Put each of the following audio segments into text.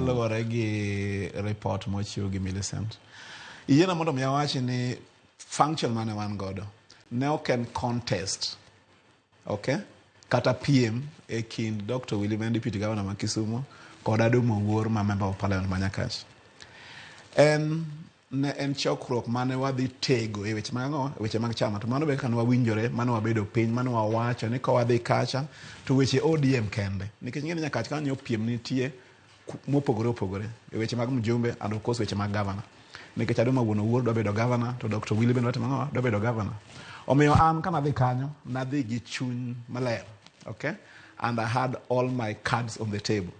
Kaluwore gi report mochiw gi Millicent, yiena mondo mi awachi ni function mane wan godo ne ok en contest, okay, kata piem e kind Dr. Willy ma en deputy governor ma Kisumu kod Adum Owuor ma member of parliament ma Nyakach. En ne en chokruok mane wadhi tego e weche mag ang'o, e weche mag chama. To mano be kaka ne wawinjore, mane wabedo piny, mane wawacho ni ka wadhi kacha to weche ODM kende, nikech ing'e ni Nyakach kanyo piem nitie mopogore opogore e weche mag mjumbe and of course weche mag governor, nikech Aduma wuon Owuor dwa bedo governor to Dr. Willy bende dwa timo ang'o, dwa bedo governor. Omiyo an kanadhi kanyo, nadhi gi chuny maler, okay, and I had all my cards on the table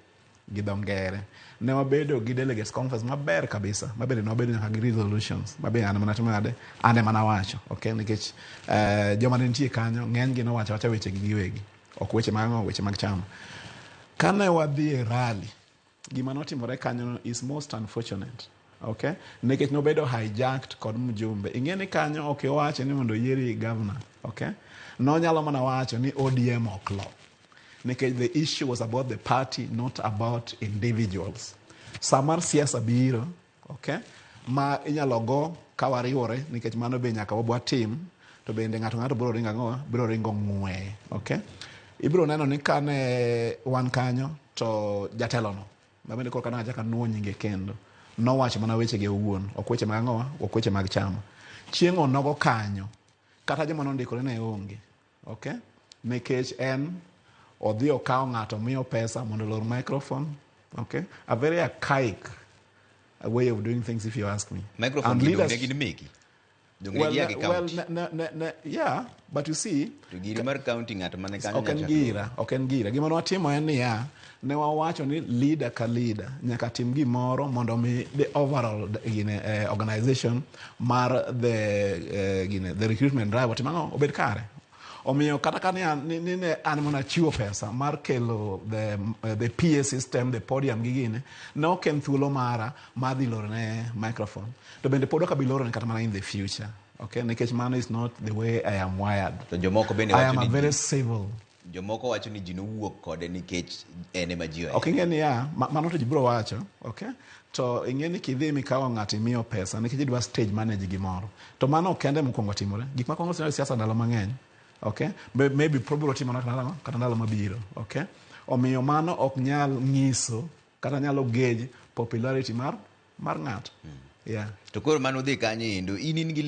gi dho ngere. Ne wabedo gi delegates conference maber kabisa, mabende ne wabedo nyaka gi resolutions mabe an mana timo nade, an ema nawacho, okay, nikech joma ne nitie kanyo ng'eny gi nowacho awacha weche gi giwegi, ok weche mag ang'o, weche mag chama. Kane wadhi e rally, gima notimore kanyo is most unfortunate, okay, nikech nobedo hijacked kod mjumbe. Ing'e ni kanyo ok iwacho ni mondo oyieri governor, okay, nonyalo mana wacho ni ODM ok lo, nikech the issue was about the party, not about individuals. Sa mar siasa biro, okay, ma inyalo go ka wariwore, nikech mano be nyaka wabwatim, to bende ng'ato ng'ato biro ringo ang'o, biro ringo ng'weye, okay. Ibiro neno ni kane wan kanyo to jatelono mabende koro kana achaka nuo nyinge kendo nowacho mana wechege owuon, ok weche mag ang'o, ok weche mag chama. Chieng' onogo kanyo kata joma nondikore ne onge, okay, nikech en odhi okawo ng'ato miyo pesa mondo olor microphone, okay, a very archaic way of doing things, if you ask me. Microphone And gi leaders- donge gin meki? Donge Well, gia gi well, county? ne, yeah, but you see, To giri mar county, ng'at mane kanyo ok en nyaka- gira, ok en gira. Gima nwatimo en niya, ne wawacho ni leader ka leader nyaka tim gimoro mondo mi the overall gine, organization mar the gine, the recruitment drive otim ang'o, obed kare. Omiyo kata ka ni ne an mana chiwo pesa mar kelo the PA system, the podium gi gine, ne ok en thuolo mara mar dhi loro ne microphone. To bende pod ok abi lorone kata mana in the future, okay, nikech mano is not the way I am wired. To jomoko bende I am wacho a ni very ji, civil. Jomoko wacho ni ji nowuok kode nikech en ema ji ohero. Ok, ing'e niya, mano to ji biro wacho, okay, to ing'e ni kidhi mikawo ng'ato imiyo pesa nikech idwa stage manage gimoro, to mano ok kende mokwongo timore. Gik makwongo timore e siasa ndalo mang'eny, okay. Maybe biro timore kata ndalo mabiro, okay. Omiyo mano ok nyal nyiso kata nyalo gauge popularity mar ng'ato, yeah. To koro mano dhi kanyo endo in gi lemo.